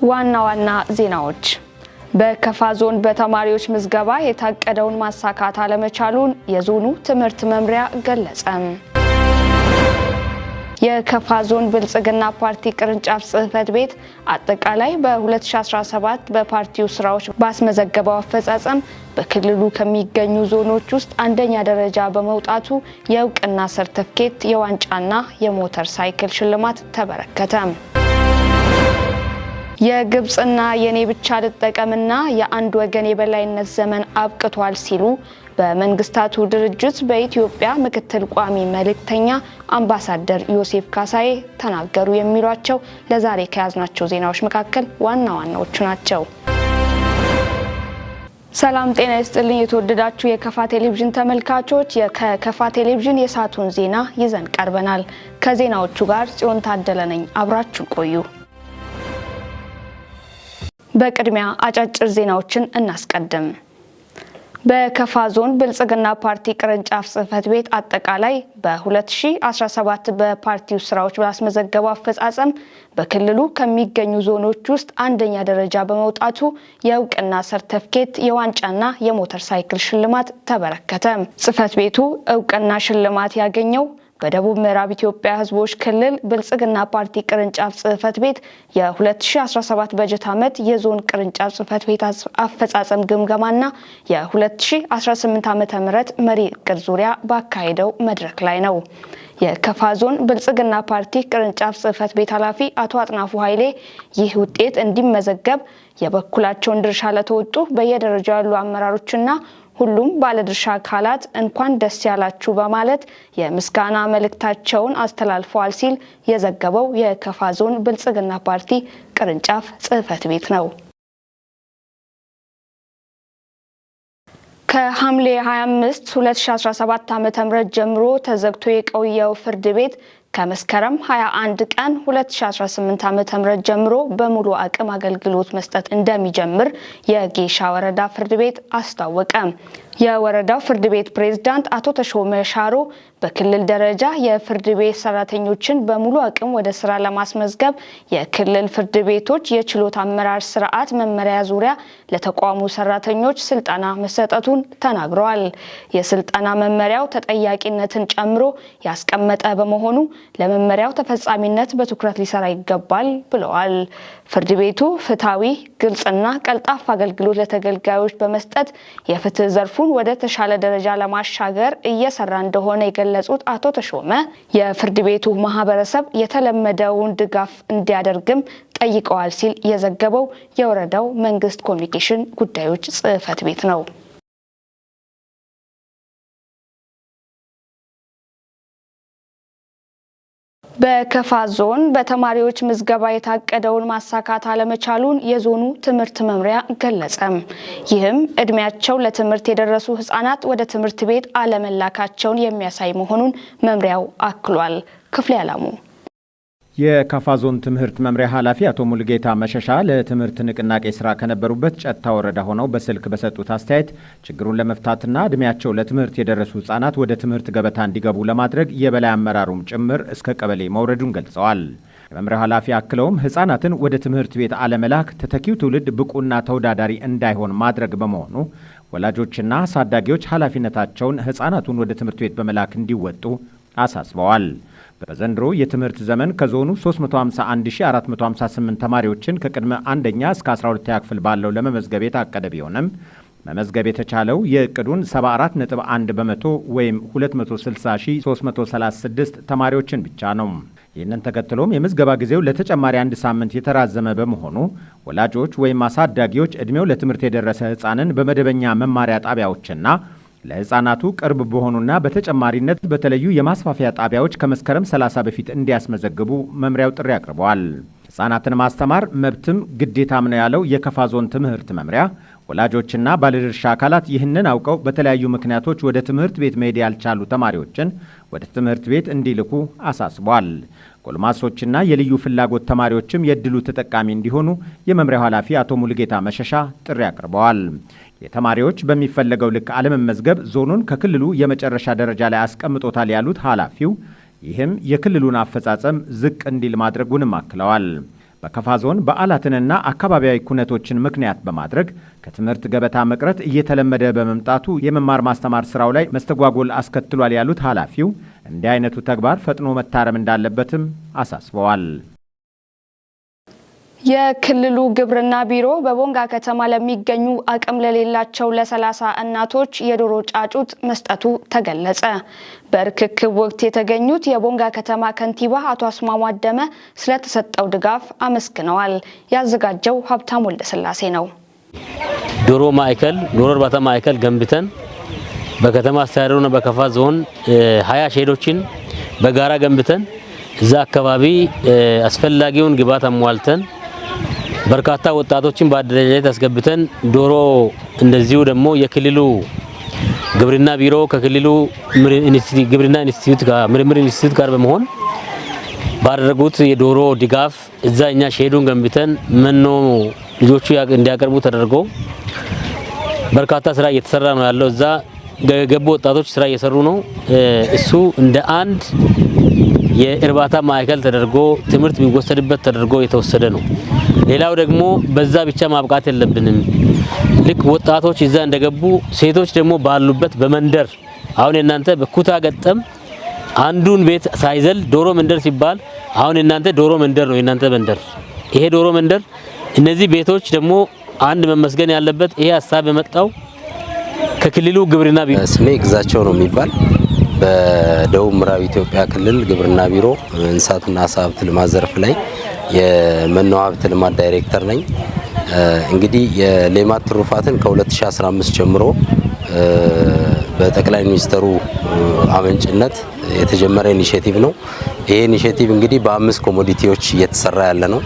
ዋና ዋና ዜናዎች፦ በከፋ ዞን በተማሪዎች ምዝገባ የታቀደውን ማሳካት አለመቻሉን የዞኑ ትምህርት መምሪያ ገለጸ። የከፋ ዞን ብልጽግና ፓርቲ ቅርንጫፍ ጽሕፈት ቤት አጠቃላይ በ2017 በፓርቲው ስራዎች ባስመዘገበው አፈጻጸም በክልሉ ከሚገኙ ዞኖች ውስጥ አንደኛ ደረጃ በመውጣቱ የእውቅና ሰርተፍኬት፣ የዋንጫና የሞተር ሳይክል ሽልማት ተበረከተ። የግብፅና የኔ ብቻ ልጠቀምና የአንድ ወገን የበላይነት ዘመን አብቅቷል ሲሉ በመንግስታቱ ድርጅት በኢትዮጵያ ምክትል ቋሚ መልእክተኛ አምባሳደር ዮሴፍ ካሳዬ ተናገሩ። የሚሏቸው ለዛሬ ከያዝናቸው ዜናዎች መካከል ዋና ዋናዎቹ ናቸው። ሰላም ጤና ይስጥልኝ። የተወደዳችሁ የከፋ ቴሌቪዥን ተመልካቾች፣ ከከፋ ቴሌቪዥን የሰዓቱን ዜና ይዘን ቀርበናል። ከዜናዎቹ ጋር ጽዮን ታደለ ነኝ። አብራችሁ ቆዩ። በቅድሚያ አጫጭር ዜናዎችን እናስቀድም። በከፋ ዞን ብልጽግና ፓርቲ ቅርንጫፍ ጽሕፈት ቤት አጠቃላይ በ2017 በፓርቲው ስራዎች ባስመዘገበው አፈጻጸም በክልሉ ከሚገኙ ዞኖች ውስጥ አንደኛ ደረጃ በመውጣቱ የእውቅና ሰርተፍኬት፣ የዋንጫና የሞተር ሳይክል ሽልማት ተበረከተ። ጽሕፈት ቤቱ እውቅና ሽልማት ያገኘው በደቡብ ምዕራብ ኢትዮጵያ ሕዝቦች ክልል ብልጽግና ፓርቲ ቅርንጫፍ ጽሕፈት ቤት የ2017 በጀት ዓመት የዞን ቅርንጫፍ ጽሕፈት ቤት አፈጻጸም ግምገማና የ2018 ዓ.ም መሪ እቅድ ዙሪያ ባካሄደው መድረክ ላይ ነው። የከፋ ዞን ብልጽግና ፓርቲ ቅርንጫፍ ጽሕፈት ቤት ኃላፊ አቶ አጥናፉ ኃይሌ ይህ ውጤት እንዲመዘገብ የበኩላቸውን ድርሻ ለተወጡ በየደረጃው ያሉ አመራሮችና ሁሉም ባለድርሻ አካላት እንኳን ደስ ያላችሁ በማለት የምስጋና መልእክታቸውን አስተላልፈዋል ሲል የዘገበው የከፋ ዞን ብልጽግና ፓርቲ ቅርንጫፍ ጽሕፈት ቤት ነው። ከሐምሌ 25 2017 ዓ.ም ጀምሮ ተዘግቶ የቆየው ፍርድ ቤት ከመስከረም 21 ቀን 2018 ዓ.ም ጀምሮ በሙሉ አቅም አገልግሎት መስጠት እንደሚጀምር የጌሻ ወረዳ ፍርድ ቤት አስታወቀ። የወረዳው ፍርድ ቤት ፕሬዝዳንት አቶ ተሾመ ሻሮ በክልል ደረጃ የፍርድ ቤት ሰራተኞችን በሙሉ አቅም ወደ ስራ ለማስመዝገብ የክልል ፍርድ ቤቶች የችሎት አመራር ስርዓት መመሪያ ዙሪያ ለተቋሙ ሰራተኞች ስልጠና መሰጠቱን ተናግረዋል። የስልጠና መመሪያው ተጠያቂነትን ጨምሮ ያስቀመጠ በመሆኑ ለመመሪያው ተፈጻሚነት በትኩረት ሊሰራ ይገባል ብለዋል። ፍርድ ቤቱ ፍትሐዊ፣ ግልጽና ቀልጣፋ አገልግሎት ለተገልጋዮች በመስጠት የፍትህ ዘርፉን ወደ ተሻለ ደረጃ ለማሻገር እየሰራ እንደሆነ የገለጹት አቶ ተሾመ የፍርድ ቤቱ ማህበረሰብ የተለመደውን ድጋፍ እንዲያደርግም ጠይቀዋል ሲል የዘገበው የወረዳው መንግስት ኮሚኒኬሽን ጉዳዮች ጽሕፈት ቤት ነው። በከፋ ዞን በተማሪዎች ምዝገባ የታቀደውን ማሳካት አለመቻሉን የዞኑ ትምህርት መምሪያ ገለጸም። ይህም እድሜያቸው ለትምህርት የደረሱ ህጻናት ወደ ትምህርት ቤት አለመላካቸውን የሚያሳይ መሆኑን መምሪያው አክሏል። ክፍሌ አላሙ። የካፋ ዞን ትምህርት መምሪያ ኃላፊ አቶ ሙሉጌታ መሸሻ ለትምህርት ንቅናቄ ስራ ከነበሩበት ጨታ ወረዳ ሆነው በስልክ በሰጡት አስተያየት ችግሩን ለመፍታትና እድሜያቸው ለትምህርት የደረሱ ህጻናት ወደ ትምህርት ገበታ እንዲገቡ ለማድረግ የበላይ አመራሩም ጭምር እስከ ቀበሌ መውረዱን ገልጸዋል። የመምሪያው ኃላፊ አክለውም ህጻናትን ወደ ትምህርት ቤት አለመላክ ተተኪው ትውልድ ብቁና ተወዳዳሪ እንዳይሆን ማድረግ በመሆኑ ወላጆችና አሳዳጊዎች ኃላፊነታቸውን ህጻናቱን ወደ ትምህርት ቤት በመላክ እንዲወጡ አሳስበዋል። በዘንድሮ የትምህርት ዘመን ከዞኑ 351458 ተማሪዎችን ከቅድመ አንደኛ እስከ 12ኛ ክፍል ባለው ለመመዝገብ የታቀደ ቢሆንም መመዝገብ የተቻለው የእቅዱን 74.1% ወይም 260336 ተማሪዎችን ብቻ ነው። ይህንን ተከትሎም የምዝገባ ጊዜው ለተጨማሪ አንድ ሳምንት የተራዘመ በመሆኑ ወላጆች ወይም አሳዳጊዎች ዕድሜው ለትምህርት የደረሰ ሕፃንን በመደበኛ መማሪያ ጣቢያዎችና ለሕፃናቱ ቅርብ በሆኑና በተጨማሪነት በተለዩ የማስፋፊያ ጣቢያዎች ከመስከረም 30 በፊት እንዲያስመዘግቡ መምሪያው ጥሪ አቅርበዋል። ሕፃናትን ማስተማር መብትም ግዴታም ነው ያለው የከፋ ዞን ትምህርት መምሪያ ወላጆችና ባለድርሻ አካላት ይህንን አውቀው በተለያዩ ምክንያቶች ወደ ትምህርት ቤት መሄድ ያልቻሉ ተማሪዎችን ወደ ትምህርት ቤት እንዲልኩ አሳስቧል። ጎልማሶችና የልዩ ፍላጎት ተማሪዎችም የእድሉ ተጠቃሚ እንዲሆኑ የመምሪያው ኃላፊ አቶ ሙሉጌታ መሸሻ ጥሪ አቅርበዋል። የተማሪዎች በሚፈለገው ልክ አለመመዝገብ ዞኑን ከክልሉ የመጨረሻ ደረጃ ላይ አስቀምጦታል ያሉት ኃላፊው ይህም የክልሉን አፈጻጸም ዝቅ እንዲል ማድረጉንም አክለዋል። በከፋ ዞን በዓላትንና አካባቢያዊ ኩነቶችን ምክንያት በማድረግ ከትምህርት ገበታ መቅረት እየተለመደ በመምጣቱ የመማር ማስተማር ስራው ላይ መስተጓጎል አስከትሏል ያሉት ኃላፊው፣ እንዲህ አይነቱ ተግባር ፈጥኖ መታረም እንዳለበትም አሳስበዋል። የክልሉ ግብርና ቢሮ በቦንጋ ከተማ ለሚገኙ አቅም ለሌላቸው ለ30 እናቶች የዶሮ ጫጩት መስጠቱ ተገለጸ። በርክክብ ወቅት የተገኙት የቦንጋ ከተማ ከንቲባ አቶ አስማሙ አደመ ስለተሰጠው ድጋፍ አመስግነዋል። ያዘጋጀው ሀብታም ወልደስላሴ ነው። ዶሮ ማዕከል፣ ዶሮ እርባታ ማዕከል ገንብተን በከተማ አስተዳደሩና በከፋ ዞን 20 ሼዶችን በጋራ ገንብተን እዛ አካባቢ አስፈላጊውን ግብዓት አሟልተን በርካታ ወጣቶችን በአደረጃጀት አስገብተን ዶሮ፣ እንደዚሁ ደግሞ የክልሉ ግብርና ቢሮ ከክልሉ ግብርና ኢንስቲትዩት ጋር፣ ምርምር ኢንስቲትዩት ጋር በመሆን ባደረጉት የዶሮ ድጋፍ እዛ እኛ ሼዱን ገንብተን መኖ ልጆቹ እንዲያቀርቡ ተደርጎ በርካታ ስራ እየተሰራ ነው ያለው። እዛ የገቡ ወጣቶች ስራ እየሰሩ ነው። እሱ እንደ አንድ የእርባታ ማዕከል ተደርጎ ትምህርት የሚወሰድበት ተደርጎ የተወሰደ ነው። ሌላው ደግሞ በዛ ብቻ ማብቃት የለብንም። ልክ ወጣቶች እዛ እንደገቡ ሴቶች ደግሞ ባሉበት በመንደር፣ አሁን የእናንተ በኩታ ገጠም አንዱን ቤት ሳይዘል ዶሮ መንደር ሲባል አሁን የእናንተ ዶሮ መንደር ነው። የእናንተ መንደር ይሄ ዶሮ መንደር፣ እነዚህ ቤቶች ደግሞ አንድ መመስገን ያለበት ይሄ ሀሳብ የመጣው ከክልሉ ግብርና ቢሮ። ስሜ ግዛቸው ነው የሚባል፣ በደቡብ ምዕራብ ኢትዮጵያ ክልል ግብርና ቢሮ እንስሳትና ዓሳ ሀብት ልማት ዘርፍ ላይ የመኖ ሀብት ልማት ዳይሬክተር ነኝ። እንግዲህ የሌማት ትሩፋትን ከ2015 ጀምሮ በጠቅላይ ሚኒስትሩ አመንጭነት የተጀመረ initiative ነው። ይሄ initiative እንግዲህ በአምስት commodity ዎች እየተሰራ ያለ ነው።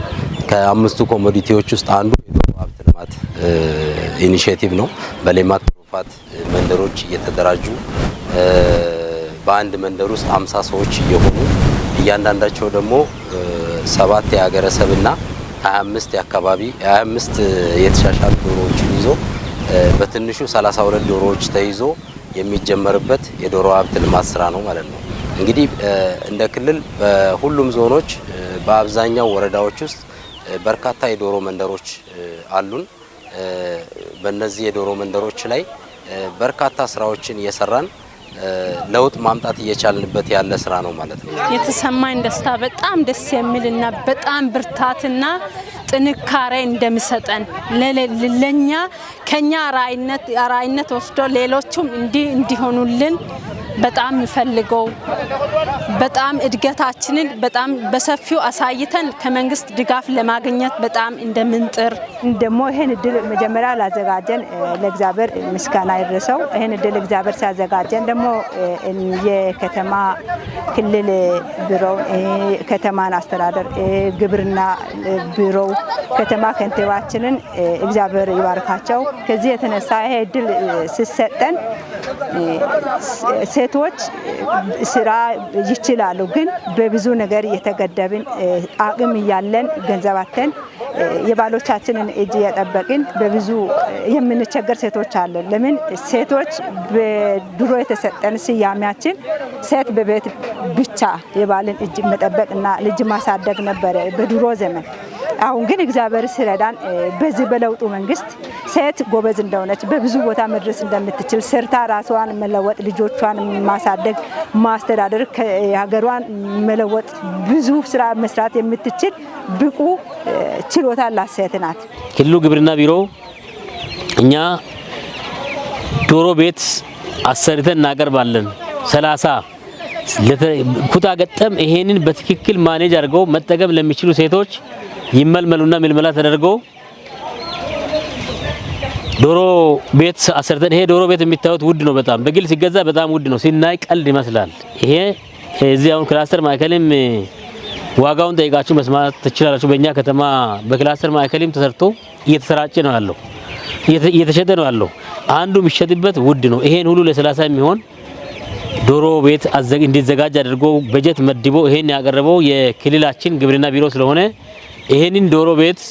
ከአምስቱ commodity ዎች ውስጥ አንዱ የዶሮ ሀብት ልማት initiative ነው። በሌማት ትሩፋት መንደሮች እየተደራጁ በአንድ መንደር ውስጥ 50 ሰዎች እየሆኑ እያንዳንዳቸው ደግሞ 7 የሀገረሰብና 25 የአካባቢ፣ 25 የተሻሻሉ ዶሮዎችን ይዞ በትንሹ 32 ዶሮዎች ተይዞ የሚጀመርበት የዶሮ ሀብት ልማት ስራ ነው ማለት ነው። እንግዲህ እንደ ክልል በሁሉም ዞኖች በአብዛኛው ወረዳዎች ውስጥ በርካታ የዶሮ መንደሮች አሉን። በእነዚህ የዶሮ መንደሮች ላይ በርካታ ስራዎችን እየሰራን ለውጥ ማምጣት እየቻልንበት ያለ ስራ ነው ማለት ነው። የተሰማኝ ደስታ በጣም ደስ የሚልና በጣም ብርታትና ጥንካሬ እንደሚሰጠን፣ ለኛ ከኛ አርአያነት ወስዶ ሌሎቹም እንዲህ እንዲሆኑልን በጣም የምፈልገው፣ በጣም እድገታችንን በጣም በሰፊው አሳይተን ከመንግስት ድጋፍ ለማግኘት በጣም እንደምንጥር። ደግሞ ይህን እድል መጀመሪያ ላዘጋጀን ለእግዚአብሔር ምስጋና ይድረሰው። ይህን እድል እግዚአብሔር ሲያዘጋጀን ደግሞ የከተማ ክልል ቢሮ፣ ከተማን አስተዳደር፣ ግብርና ቢሮው፣ ከተማ ከንቲባችንን እግዚአብሔር ይባርካቸው። ከዚህ የተነሳ ይሄ እድል ሲሰጠን ሴቶች ስራ ይችላሉ፣ ግን በብዙ ነገር እየተገደብን፣ አቅም እያለን ገንዘብ አጥተን የባሎቻችንን እጅ እየጠበቅን በብዙ የምንቸገር ሴቶች አለን። ለምን ሴቶች በድሮ የተሰጠን ስያሜያችን ሴት በቤት ብቻ የባልን እጅ መጠበቅና ልጅ ማሳደግ ነበረ በድሮ ዘመን። አሁን ግን እግዚአብሔር ሲረዳን በዚህ በለውጡ መንግስት ሴት ጎበዝ እንደሆነች፣ በብዙ ቦታ መድረስ እንደምትችል፣ ሰርታ ራሷን መለወጥ፣ ልጆቿን ማሳደግ፣ ማስተዳደር፣ ሀገሯን መለወጥ፣ ብዙ ስራ መስራት የምትችል ብቁ ችሎታ ያላት ሴት ናት። ክልሉ ግብርና ቢሮ እኛ ዶሮ ቤት አሰርተን እናቀርባለን። 30 ኩታ ገጠም ይሄንን በትክክል manage አድርገው መጠቀም ለሚችሉ ሴቶች ይመልመሉና ምልመላ ተደርጎ ዶሮ ቤት አሰርተን፣ ይሄ ዶሮ ቤት የሚታዩት ውድ ነው በጣም፣ በግል ሲገዛ በጣም ውድ ነው። ሲናይ ቀልድ ይመስላል። ይሄ እዚህ አሁን ክላስተር ማዕከልም ዋጋውን ጠይቃችሁ መስማት ትችላላችሁ። በእኛ ከተማ በክላስተር ማዕከልም ተሰርቶ እየተሰራጨ ነው ያለው፣ እየተሸጠ ነው ያለው። አንዱ የሚሸጥበት ውድ ነው። ይሄን ሁሉ ለ30 የሚሆን ዶሮ ቤት እንዲዘጋጅ አድርጎ በጀት መድቦ ይሄን ያቀረበው የክልላችን ግብርና ቢሮ ስለሆነ ይሄንን ዶሮ ቤት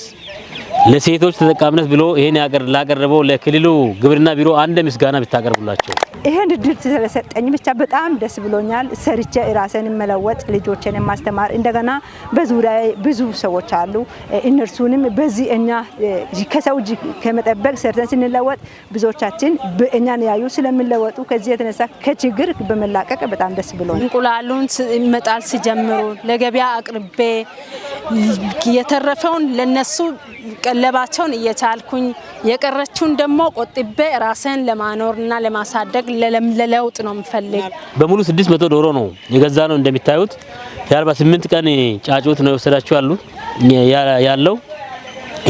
ለሴቶች ተጠቃሚነት ብሎ ይሄን ላቀረበው ለክልሉ ግብርና ቢሮ አንድ ምስጋና ብታቀርቡላቸው። ይሄን እድል ስለሰጠኝ ብቻ በጣም ደስ ብሎኛል። ሰርቼ ራሴን መለወጥ፣ ልጆችን ማስተማር፣ እንደገና በዙሪያዬ ብዙ ሰዎች አሉ። እነርሱንም በዚህ እኛ ከሰው እጅ ከመጠበቅ ሰርተን ስንለወጥ ብዙዎቻችን እኛን ያዩ ስለሚለወጡ ከዚህ የተነሳ ከችግር በመላቀቅ በጣም ደስ ብሎኛል። እንቁላሉን መጣል ሲጀምሩ ለገበያ አቅርቤ የተረፈውን ለነሱ ቀለባቸውን እየቻልኩኝ የቀረችውን ደግሞ ቆጥቤ ራሴን ለማኖርና ለማሳደግ ለለውጥ ነው የምፈልግ። በሙሉ 600 ዶሮ ነው የገዛ ነው። እንደሚታዩት የ48 ቀን ጫጩት ነው የወሰዳችሁ ያለው።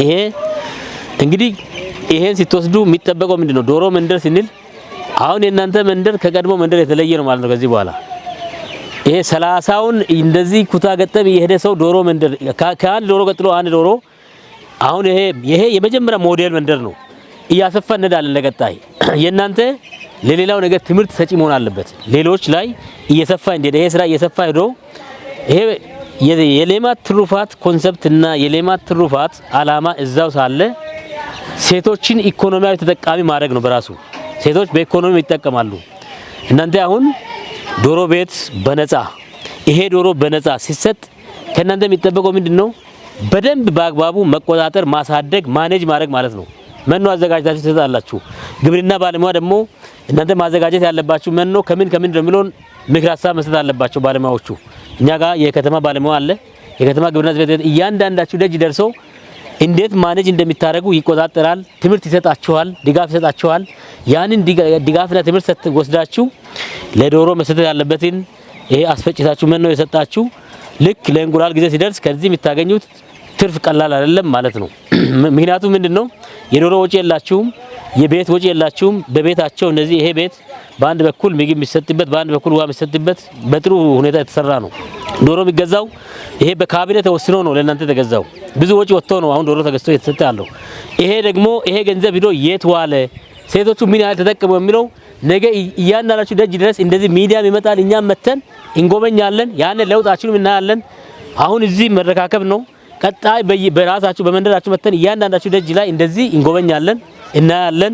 ይሄ እንግዲህ ይሄን ስትወስዱ የሚጠበቀው ምንድነው? ዶሮ መንደር ስንል አሁን የእናንተ መንደር ከቀድሞ መንደር የተለየ ነው ማለት ነው። ከዚህ በኋላ ይሄ 30ውን እንደዚህ ኩታ ገጠም የሄደ ሰው ዶሮ መንደር ከአንድ ዶሮ ቀጥሎ አንድ ዶሮ አሁን ይሄ የመጀመሪያ ሞዴል መንደር ነው። እያሰፋን እንሄዳለን። ለቀጣይ የእናንተ ለሌላው ነገር ትምህርት ሰጪ መሆን አለበት። ሌሎች ላይ እየሰፋ እንዲሄድ ይሄ ስራ እየሰፋ ሄዶ ይሄ የሌማት ትሩፋት concept እና የሌማት ትሩፋት አላማ እዛው ሳለ ሴቶችን ኢኮኖሚያዊ ተጠቃሚ ማድረግ ነው። በራሱ ሴቶች በኢኮኖሚ ይጠቀማሉ። እናንተ አሁን ዶሮ ቤት በነፃ ይሄ ዶሮ በነፃ ሲሰጥ ከእናንተ የሚጠበቀው ምንድነው? በደንብ በአግባቡ መቆጣጠር፣ ማሳደግ፣ manage ማድረግ ማለት ነው። መኖ አዘጋጅታችሁ ትሰጣላችሁ። ግብርና ባለሙያ ደግሞ እናንተ ማዘጋጀት ያለባችሁ መኖ ከምን ከምን እንደሚለውን ምክር ሀሳብ መስጠት አለባቸው ባለሙያዎቹ። እኛ ጋር የከተማ ባለሙያ አለ። የከተማ ግብርና ጽሕፈት ቤት እያንዳንዳችሁ ደጅ ደርሶ እንዴት manage እንደሚታረጉ ይቆጣጠራል። ትምህርት ይሰጣችኋል፣ ድጋፍ ይሰጣችኋል። ያንን ድጋፍና ትምህርት ወስዳችሁ ለዶሮ መስጠት ያለበትን ይሄ አስፈጭታችሁ መኖ የሰጣችሁ ልክ ለእንቁላል ጊዜ ሲደርስ ከዚህ የምታገኙት ትርፍ ቀላል አይደለም ማለት ነው። ምክንያቱም ምንድነው የዶሮ ወጪ የላችሁም፣ የቤት ወጪ የላችሁም። በቤታቸው እነዚህ ይሄ ቤት በአንድ በኩል ምግብ የሚሰጥበት በአንድ በኩል ውሃ የሚሰጥበት በጥሩ ሁኔታ የተሰራ ነው። ዶሮ የሚገዛው ይሄ በካቢኔ ተወስኖ ነው ለእናንተ የተገዛው። ብዙ ወጪ ወጥቶ ነው አሁን ዶሮ ተገዝቶ የተሰጠ ያለው። ይሄ ደግሞ ይሄ ገንዘብ ሂዶ የት ዋለ፣ ሴቶቹ ምን ያህል ተጠቀሙ የሚለው ነገ እያንዳንዳችሁ ደጅ ድረስ እንደዚህ ሚዲያም ይመጣል። እኛም መተን እንጎበኛለን። ያን ለውጣችሁንም እናያለን። አሁን እዚህ መረካከብ ነው። ቀጣይ በራሳችሁ በመንደራችሁ መተን እያንዳንዳችሁ ደጅ ላይ እንደዚህ እንጎበኛለን፣ እናያለን።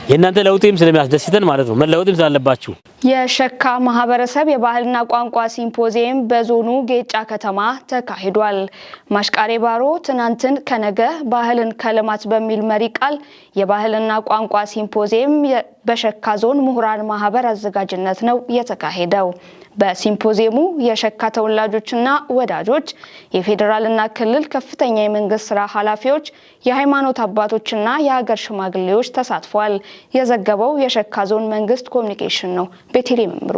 የእናንተ ለውጥም ስለሚያስደስተን ማለት ነው። መለወጥም ስላለባችሁ። የሸካ ማህበረሰብ የባህልና ቋንቋ ሲምፖዚየም በዞኑ ጌጫ ከተማ ተካሂዷል። ማሽቃሬ ባሮ ትናንትን ከነገ ባህልን ከልማት በሚል መሪ ቃል የባህልና ቋንቋ ሲምፖዚየም በሸካ ዞን ምሁራን ማህበር አዘጋጅነት ነው የተካሄደው። በሲምፖዚየሙ የሸካ ተወላጆችና ወዳጆች፣ የፌዴራልና ክልል ከፍተኛ የመንግስት ስራ ኃላፊዎች፣ የሃይማኖት አባቶችና የሀገር ሽማግሌዎች ተሳትፏል። የዘገበው የሸካ ዞን መንግስት ኮሚኒኬሽን ነው። ቤቴሌ መምሩ።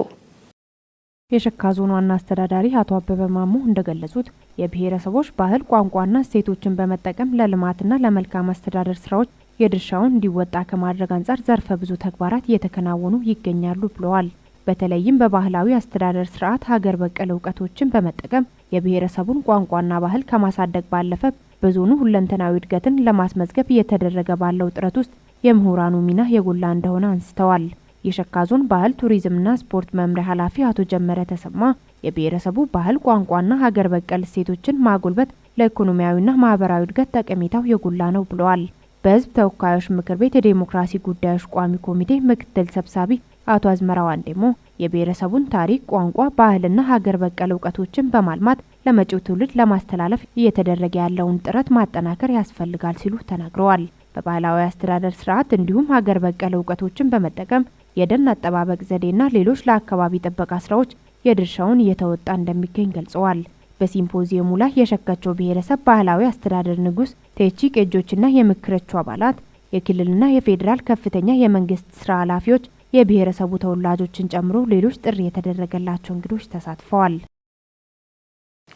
የሸካ ዞን ዋና አስተዳዳሪ አቶ አበበ ማሞ እንደገለጹት የብሔረሰቦች ባህል፣ ቋንቋና እሴቶችን በመጠቀም ለልማትና ለመልካም አስተዳደር ስራዎች የድርሻውን እንዲወጣ ከማድረግ አንጻር ዘርፈ ብዙ ተግባራት እየተከናወኑ ይገኛሉ ብለዋል። በተለይም በባህላዊ አስተዳደር ስርዓት ሀገር በቀል እውቀቶችን በመጠቀም የብሔረሰቡን ቋንቋና ባህል ከማሳደግ ባለፈ በዞኑ ሁለንተናዊ እድገትን ለማስመዝገብ እየተደረገ ባለው ጥረት ውስጥ የምሁራኑ ሚና የጎላ እንደሆነ አንስተዋል። የሸካ ዞን ባህል ቱሪዝምና ስፖርት መምሪያ ኃላፊ አቶ ጀመረ ተሰማ የብሔረሰቡ ባህል፣ ቋንቋና ሀገር በቀል እሴቶችን ማጎልበት ለኢኮኖሚያዊና ማህበራዊ እድገት ጠቀሜታው የጎላ ነው ብለዋል። በህዝብ ተወካዮች ምክር ቤት የዴሞክራሲ ጉዳዮች ቋሚ ኮሚቴ ምክትል ሰብሳቢ አቶ አዝመራው አንዴሞ የብሔረሰቡን ታሪክ፣ ቋንቋ፣ ባህልና ሀገር በቀል እውቀቶችን በማልማት ለመጪው ትውልድ ለማስተላለፍ እየተደረገ ያለውን ጥረት ማጠናከር ያስፈልጋል ሲሉ ተናግረዋል። በባህላዊ አስተዳደር ስርዓት እንዲሁም ሀገር በቀል እውቀቶችን በመጠቀም የደን አጠባበቅ ዘዴና ሌሎች ለአካባቢ ጥበቃ ስራዎች የድርሻውን እየተወጣ እንደሚገኝ ገልጸዋል። በሲምፖዚየሙ ላይ የሸከቾ ብሔረሰብ ባህላዊ አስተዳደር ንጉስ ቴቺ ቄጆችና የምክረቹ አባላት፣ የክልልና የፌዴራል ከፍተኛ የመንግስት ስራ ኃላፊዎች፣ የብሔረሰቡ ተወላጆችን ጨምሮ ሌሎች ጥሪ የተደረገላቸው እንግዶች ተሳትፈዋል።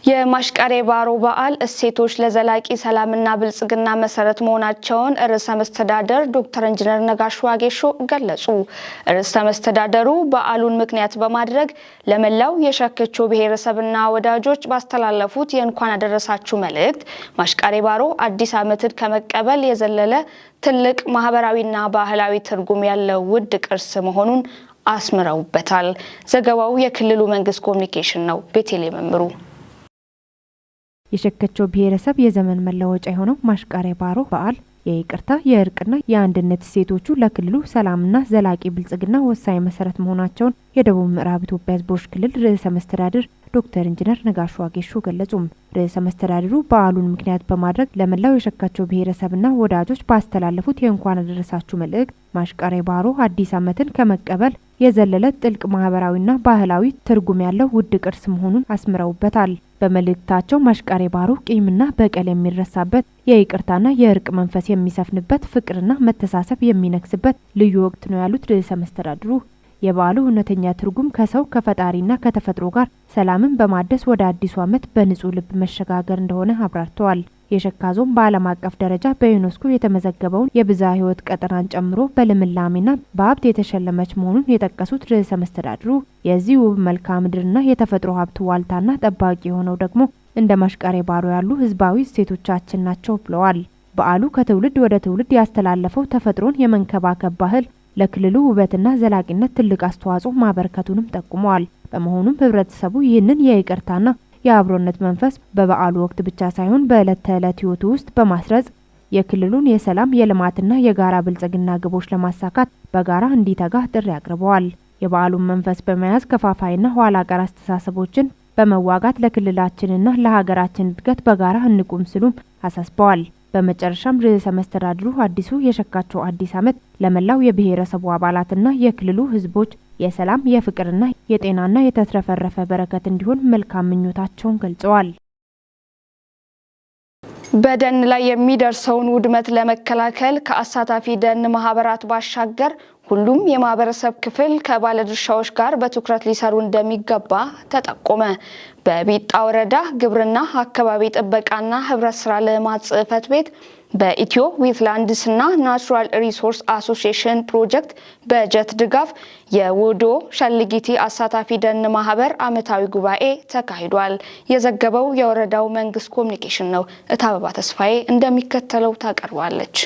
የማሽቃሬ ባሮ በዓል እሴቶች ለዘላቂ ሰላምና ብልጽግና መሰረት መሆናቸውን ርዕሰ መስተዳደር ዶክተር ኢንጂነር ነጋሽ ዋጌሾ ገለጹ። ርዕሰ መስተዳደሩ በዓሉን ምክንያት በማድረግ ለመላው የሸክቾ ብሔረሰብና ወዳጆች ባስተላለፉት የእንኳን አደረሳችሁ መልእክት ማሽቃሬ ባሮ አዲስ ዓመትን ከመቀበል የዘለለ ትልቅ ማህበራዊና ባህላዊ ትርጉም ያለው ውድ ቅርስ መሆኑን አስምረውበታል። ዘገባው የክልሉ መንግስት ኮሚኒኬሽን ነው። ቤቴሌ መምሩ። የሸከቾ ብሔረሰብ የዘመን መለወጫ የሆነው ማሽቃሬ ባሮ በዓል የይቅርታ፣ የእርቅና የአንድነት እሴቶቹ ለክልሉ ሰላምና ዘላቂ ብልጽግና ወሳኝ መሰረት መሆናቸውን የደቡብ ምዕራብ ኢትዮጵያ ሕዝቦች ክልል ርዕሰ መስተዳድር ዶክተር ኢንጂነር ነጋሽ ዋጌሾ ገለጹም። ርዕሰ መስተዳድሩ በዓሉን ምክንያት በማድረግ ለመላው የሸካቾ ብሔረሰብና ወዳጆች ባስተላለፉት የእንኳን አደረሳችሁ መልእክት ማሽቃሬ ባሮ አዲስ ዓመትን ከመቀበል የዘለለ ጥልቅ ማህበራዊና ባህላዊ ትርጉም ያለው ውድ ቅርስ መሆኑን አስምረውበታል። በመልእክታቸው ማሽቃሬ ባሮ ቂምና በቀል የሚረሳበት፣ የይቅርታና የእርቅ መንፈስ የሚሰፍንበት፣ ፍቅርና መተሳሰብ የሚነግስበት ልዩ ወቅት ነው ያሉት ርዕሰ መስተዳድሩ፣ የበዓሉ እውነተኛ ትርጉም ከሰው፣ ከፈጣሪና ከተፈጥሮ ጋር ሰላምን በማደስ ወደ አዲሱ ዓመት በንጹህ ልብ መሸጋገር እንደሆነ አብራርተዋል። የሸካ ዞን በዓለም አቀፍ ደረጃ በዩኔስኮ የተመዘገበውን የብዝሃ ሕይወት ቀጠናን ጨምሮ በልምላሜና በሀብት የተሸለመች መሆኑን የጠቀሱት ርዕሰ መስተዳድሩ፣ የዚህ ውብ መልክዓ ምድርና የተፈጥሮ ሀብት ዋልታና ጠባቂ የሆነው ደግሞ እንደ ማሽቃሬ ባሮ ያሉ ህዝባዊ እሴቶቻችን ናቸው ብለዋል። በዓሉ ከትውልድ ወደ ትውልድ ያስተላለፈው ተፈጥሮን የመንከባከብ ባህል ለክልሉ ውበትና ዘላቂነት ትልቅ አስተዋጽኦ ማበርከቱንም ጠቁመዋል። በመሆኑም ህብረተሰቡ ይህንን የይቅርታና የአብሮነት መንፈስ በበዓሉ ወቅት ብቻ ሳይሆን በዕለት ተዕለት ህይወቱ ውስጥ በማስረጽ የክልሉን የሰላም፣ የልማትና የጋራ ብልጽግና ግቦች ለማሳካት በጋራ እንዲተጋ ጥሪ አቅርበዋል። የበዓሉን መንፈስ በመያዝ ከፋፋይና ኋላ ቀር አስተሳሰቦችን በመዋጋት ለክልላችንና ለሀገራችን እድገት በጋራ እንቁም ሲሉም አሳስበዋል። በመጨረሻም ርዕሰ መስተዳድሩ አዲሱ የሸካቾ አዲስ ዓመት ለመላው የብሔረሰቡ አባላትና የክልሉ ህዝቦች የሰላም፣ የፍቅርና የጤናና የተትረፈረፈ በረከት እንዲሆን መልካም ምኞታቸውን ገልጸዋል። በደን ላይ የሚደርሰውን ውድመት ለመከላከል ከአሳታፊ ደን ማህበራት ባሻገር ሁሉም የማህበረሰብ ክፍል ከባለድርሻዎች ጋር በትኩረት ሊሰሩ እንደሚገባ ተጠቆመ። በቢጣ ወረዳ ግብርና አካባቢ ጥበቃና ህብረት ስራ ልማት ጽሕፈት ቤት በኢትዮ ዌትላንድስና ናቹራል ሪሶርስ አሶሲዬሽን ፕሮጀክት በጀት ድጋፍ የወዶ ሸልጊቲ አሳታፊ ደን ማህበር ዓመታዊ ጉባኤ ተካሂዷል። የዘገበው የወረዳው መንግስት ኮሚኒኬሽን ነው። እታበባ ተስፋዬ እንደሚከተለው ታቀርባለች።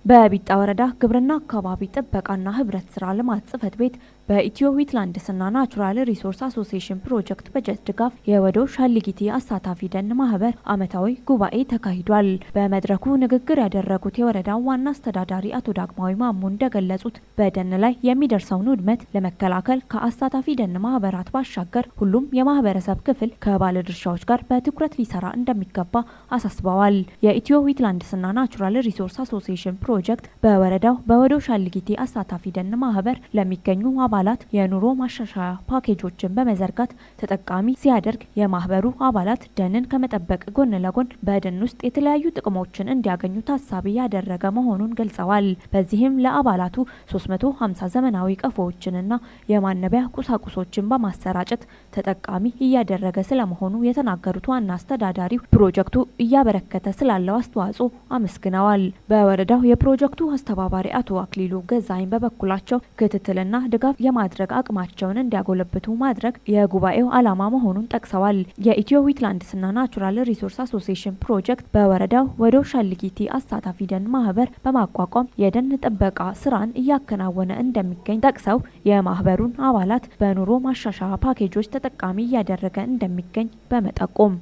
በቢጣ ወረዳ ግብርና አካባቢ ጥበቃና ህብረት ስራ ልማት ጽሕፈት ቤት በኢትዮ ዌትላንድስና ናቹራል ሪሶርስ አሶሲዬሽን ፕሮጀክት በጀት ድጋፍ የወዶ ሻሊጊቲ አሳታፊ ደን ማህበር ዓመታዊ ጉባኤ ተካሂዷል። በመድረኩ ንግግር ያደረጉት የወረዳው ዋና አስተዳዳሪ አቶ ዳግማዊ ማሞ እንደገለጹት፣ በደን ላይ የሚደርሰውን ውድመት ለመከላከል ከአሳታፊ ደን ማህበራት ባሻገር ሁሉም የማህበረሰብ ክፍል ከባለድርሻዎች ጋር በትኩረት ሊሰራ እንደሚገባ አሳስበዋል። የኢትዮ ዌትላንድስና ናቹራል ሪሶርስ አሶሲዬሽን ፕሮጀክት በወረዳው በወዶ ሻልጊቲ አሳታፊ ደን ማህበር ለሚገኙ አባላት የኑሮ ማሻሻያ ፓኬጆችን በመዘርጋት ተጠቃሚ ሲያደርግ፣ የማህበሩ አባላት ደንን ከመጠበቅ ጎን ለጎን በደን ውስጥ የተለያዩ ጥቅሞችን እንዲያገኙ ታሳቢ ያደረገ መሆኑን ገልጸዋል። በዚህም ለአባላቱ 350 ዘመናዊ ቀፎዎችንና የማነቢያ ቁሳቁሶችን በማሰራጨት ተጠቃሚ እያደረገ ስለመሆኑ የተናገሩት ዋና አስተዳዳሪው፣ ፕሮጀክቱ እያበረከተ ስላለው አስተዋጽኦ አመስግነዋል። በወረዳው የፕሮጀክቱ አስተባባሪ አቶ አክሊሉ ገዛኸኝ በበኩላቸው፣ ክትትልና ድጋፍ የማድረግ አቅማቸውን እንዲያጎለብቱ ማድረግ የጉባኤው ዓላማ መሆኑን ጠቅሰዋል። የኢትዮ ዌትላንድስና ናቹራል ሪሶርስ አሶሲዬሽን ፕሮጀክት በወረዳው ወዶ ሻልጊቲ አሳታፊ ደን ማህበር በማቋቋም የደን ጥበቃ ስራን እያከናወነ እንደሚገኝ ጠቅሰው፣ የማህበሩን አባላት በኑሮ ማሻሻያ ፓኬጆች ተጠቃሚ እያደረገ እንደሚገኝ በመጠቆም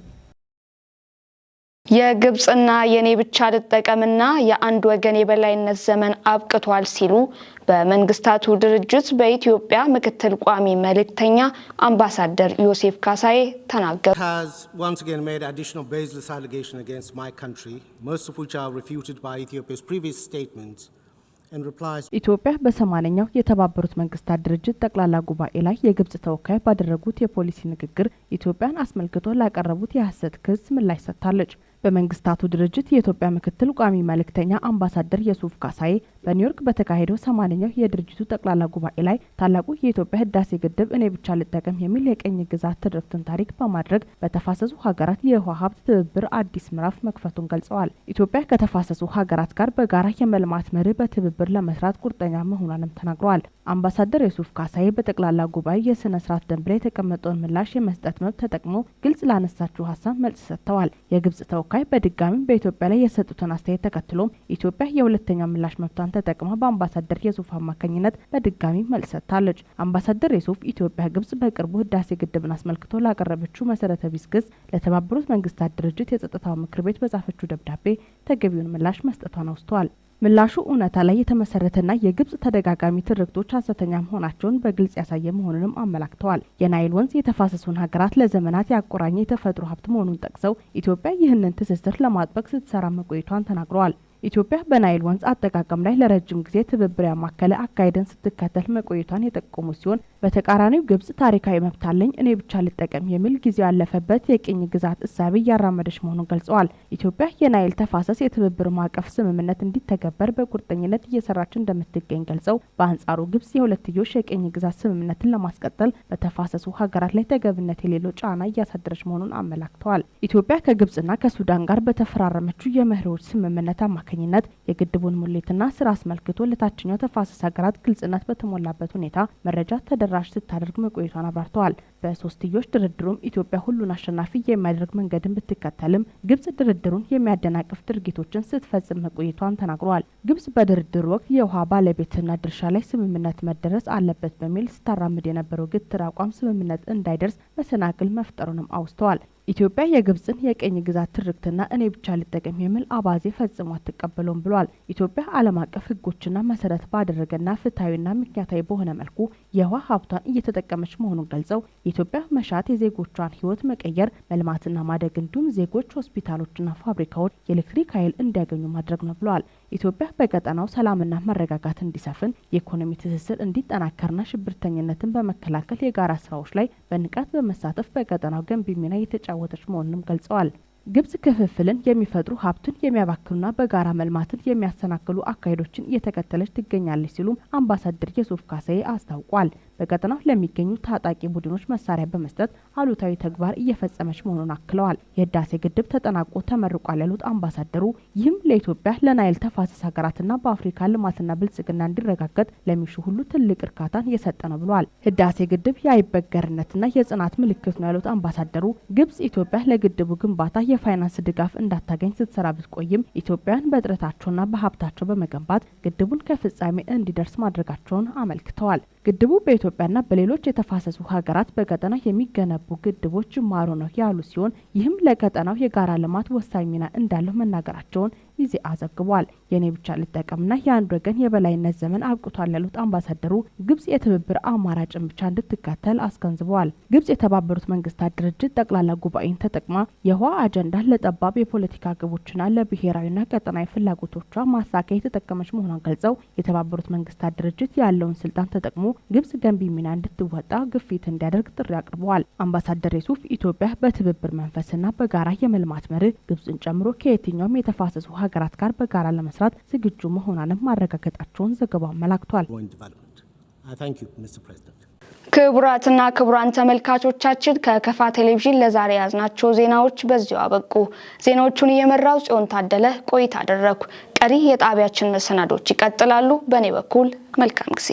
የግብፅና የኔ ብቻ ልጠቀምና የአንድ ወገን የበላይነት ዘመን አብቅቷል ሲሉ በመንግስታቱ ድርጅት በኢትዮጵያ ምክትል ቋሚ መልእክተኛ አምባሳደር ዮሴፍ ካሳዬ ተናገሩ። Has once again made additional baseless allegations against my country, most of which are refuted by Ethiopia's previous statements and replies. ኢትዮጵያ በ80ኛው የተባበሩት መንግስታት ድርጅት ጠቅላላ ጉባኤ ላይ የግብጽ ተወካይ ባደረጉት የፖሊሲ ንግግር ኢትዮጵያን አስመልክቶ ላቀረቡት የሐሰት ክስ ምላሽ ሰጥታለች። በመንግስታቱ ድርጅት የኢትዮጵያ ምክትል ቋሚ መልእክተኛ አምባሳደር የሱፍ ካሳዬ በኒውዮርክ በተካሄደው 80ኛው የድርጅቱ ጠቅላላ ጉባኤ ላይ ታላቁ የኢትዮጵያ ህዳሴ ግድብ እኔ ብቻ ልጠቀም የሚል የቅኝ ግዛት ትርክትን ታሪክ በማድረግ በተፋሰሱ ሀገራት የውሃ ሀብት ትብብር አዲስ ምዕራፍ መክፈቱን ገልጸዋል። ኢትዮጵያ ከተፋሰሱ ሀገራት ጋር በጋራ የመልማት መርህ በትብብር ለመስራት ቁርጠኛ መሆኗንም ተናግረዋል። አምባሳደር የሱፍ ካሳዬ በጠቅላላ ጉባኤ የስነ ስርዓት ደንብ ላይ የተቀመጠውን ምላሽ የመስጠት መብት ተጠቅሞ ግልጽ ላነሳችው ሀሳብ መልስ ሰጥተዋል። የግብጽ ተወካይ በድጋሚ በኢትዮጵያ ላይ የሰጡትን አስተያየት ተከትሎም ኢትዮጵያ የሁለተኛው ምላሽ መብቷን ተጠቅማ በአምባሳደር የሱፍ አማካኝነት በድጋሚ መልስ ሰጥታለች። አምባሳደር የሱፍ ኢትዮጵያ ግብጽ በቅርቡ ህዳሴ ግድብን አስመልክቶ ላቀረበችው መሰረተ ቢስ ክስ ለተባበሩት መንግስታት ድርጅት የጸጥታው ምክር ቤት በጻፈችው ደብዳቤ ተገቢውን ምላሽ መስጠቷን አውስተዋል። ምላሹ እውነታ ላይ የተመሰረተና የግብጽ ተደጋጋሚ ትርክቶች ሀሰተኛ መሆናቸውን በግልጽ ያሳየ መሆኑንም አመላክተዋል። የናይል ወንዝ የተፋሰሱን ሀገራት ለዘመናት ያቆራኘ የተፈጥሮ ሀብት መሆኑን ጠቅሰው ኢትዮጵያ ይህንን ትስስር ለማጥበቅ ስትሰራ መቆየቷን ተናግረዋል። ኢትዮጵያ በናይል ወንዝ አጠቃቀም ላይ ለረጅም ጊዜ ትብብር ያማከለ አካሄድን ስትከተል መቆየቷን የጠቆሙ ሲሆን፣ በተቃራኒው ግብጽ ታሪካዊ መብት አለኝ፣ እኔ ብቻ ልጠቀም የሚል ጊዜው ያለፈበት የቅኝ ግዛት እሳቤ እያራመደች መሆኑን ገልጸዋል። ኢትዮጵያ የናይል ተፋሰስ የትብብር ማዕቀፍ ስምምነት እንዲተገበር በቁርጠኝነት እየሰራች እንደምትገኝ ገልጸው፣ በአንጻሩ ግብጽ የሁለትዮሽ የቅኝ ግዛት ስምምነትን ለማስቀጠል በተፋሰሱ ሀገራት ላይ ተገቢነት የሌለው ጫና እያሳደረች መሆኑን አመላክተዋል። ኢትዮጵያ ከግብጽና ከሱዳን ጋር በተፈራረመችው የመርሆች ስምምነት አማካኝነት የግድቡን ሙሌትና ስራ አስመልክቶ ለታችኛው ተፋሰስ ሀገራት ግልጽነት በተሞላበት ሁኔታ መረጃ ተደራሽ ስታደርግ መቆየቷን አብራርተዋል። በሶስትዮሽ ድርድሩም ኢትዮጵያ ሁሉን አሸናፊ የሚያደርግ መንገድን ብትከተልም ግብጽ ድርድሩን የሚያደናቅፍ ድርጊቶችን ስትፈጽም መቆየቷን ተናግረዋል። ግብጽ በድርድሩ ወቅት የውሃ ባለቤትነት ድርሻ ላይ ስምምነት መደረስ አለበት በሚል ስታራምድ የነበረው ግትር አቋም ስምምነት እንዳይደርስ መሰናክል መፍጠሩንም አውስተዋል። ኢትዮጵያ የግብጽን የቅኝ ግዛት ትርክትና እኔ ብቻ ልጠቀም የሚል አባዜ ፈጽሞ አትቀበለውም ብሏል። ኢትዮጵያ ዓለም አቀፍ ሕጎችና መሰረት ባደረገና ፍትሐዊና ምክንያታዊ በሆነ መልኩ የውሃ ሀብቷን እየተጠቀመች መሆኑን ገልጸው፣ የኢትዮጵያ መሻት የዜጎቿን ሕይወት መቀየር፣ መልማትና ማደግ እንዲሁም ዜጎች ሆስፒታሎችና ፋብሪካዎች የኤሌክትሪክ ኃይል እንዲያገኙ ማድረግ ነው ብለዋል። ኢትዮጵያ በቀጠናው ሰላምና መረጋጋት እንዲሰፍን፣ የኢኮኖሚ ትስስር እንዲጠናከርና ሽብርተኝነትን በመከላከል የጋራ ስራዎች ላይ በንቃት በመሳተፍ በቀጠናው ገንቢ ሚና እየተጫወተች መሆኑንም ገልጸዋል። ግብጽ ክፍፍልን የሚፈጥሩ፣ ሀብትን የሚያባክኑና በጋራ መልማትን የሚያሰናክሉ አካሄዶችን እየተከተለች ትገኛለች ሲሉም አምባሳደር የሱፍ ካሳዬ አስታውቋል። በቀጠናው ለሚገኙ ታጣቂ ቡድኖች መሳሪያ በመስጠት አሉታዊ ተግባር እየፈጸመች መሆኑን አክለዋል። የህዳሴ ግድብ ተጠናቆ ተመርቋል ያሉት አምባሳደሩ፣ ይህም ለኢትዮጵያ፣ ለናይል ተፋሰስ ሀገራትና በአፍሪካ ልማትና ብልጽግና እንዲረጋገጥ ለሚሹ ሁሉ ትልቅ እርካታን የሰጠ ነው ብለዋል። ህዳሴ ግድብ የአይበገርነትና የጽናት ምልክት ነው ያሉት አምባሳደሩ፣ ግብጽ ኢትዮጵያ ለግድቡ ግንባታ የፋይናንስ ድጋፍ እንዳታገኝ ስትሰራ ብትቆይም ኢትዮጵያውያን በጥረታቸውና በሀብታቸው በመገንባት ግድቡን ከፍጻሜ እንዲደርስ ማድረጋቸውን አመልክተዋል። ግድቡ በኢትዮጵያና በሌሎች የተፋሰሱ ሀገራት በቀጠና የሚገነቡ ግድቦች ጅማሮ ነው ያሉ ሲሆን፣ ይህም ለቀጠናው የጋራ ልማት ወሳኝ ሚና እንዳለው መናገራቸውን ኢዜአ ዘግቧል። የኔ ብቻ ልጠቀምና የአንድ ወገን የበላይነት ዘመን አብቅቷል ያሉት አምባሳደሩ፣ ግብጽ የትብብር አማራጭን ብቻ እንድትከተል አስገንዝበዋል። ግብጽ የተባበሩት መንግስታት ድርጅት ጠቅላላ ጉባኤን ተጠቅማ የውሃ አጀንዳን ለጠባብ የፖለቲካ ግቦችና ለብሔራዊና ቀጠናዊ ፍላጎቶቿ ማሳኪያ የተጠቀመች መሆኗን ገልጸው፣ የተባበሩት መንግስታት ድርጅት ያለውን ስልጣን ተጠቅሞ ግብጽ ገንቢ ሚና እንድትወጣ ግፊት እንዲያደርግ ጥሪ አቅርበዋል። አምባሳደር የሱፍ ኢትዮጵያ በትብብር መንፈስና በጋራ የመልማት መርህ ግብጽን ጨምሮ ከየትኛውም የተፋሰሱ ሀገራት ጋር በጋራ ለመስራት ዝግጁ መሆኗንም ማረጋገጣቸውን ዘገባው አመላክቷል። ክቡራትና ክቡራን ተመልካቾቻችን፣ ከከፋ ቴሌቪዥን ለዛሬ ያዝናቸው ዜናዎች በዚሁ አበቁ። ዜናዎቹን እየመራው ጽዮን ታደለ ቆይታ አደረኩ። ቀሪ የጣቢያችን መሰናዶች ይቀጥላሉ። በእኔ በኩል መልካም ጊዜ።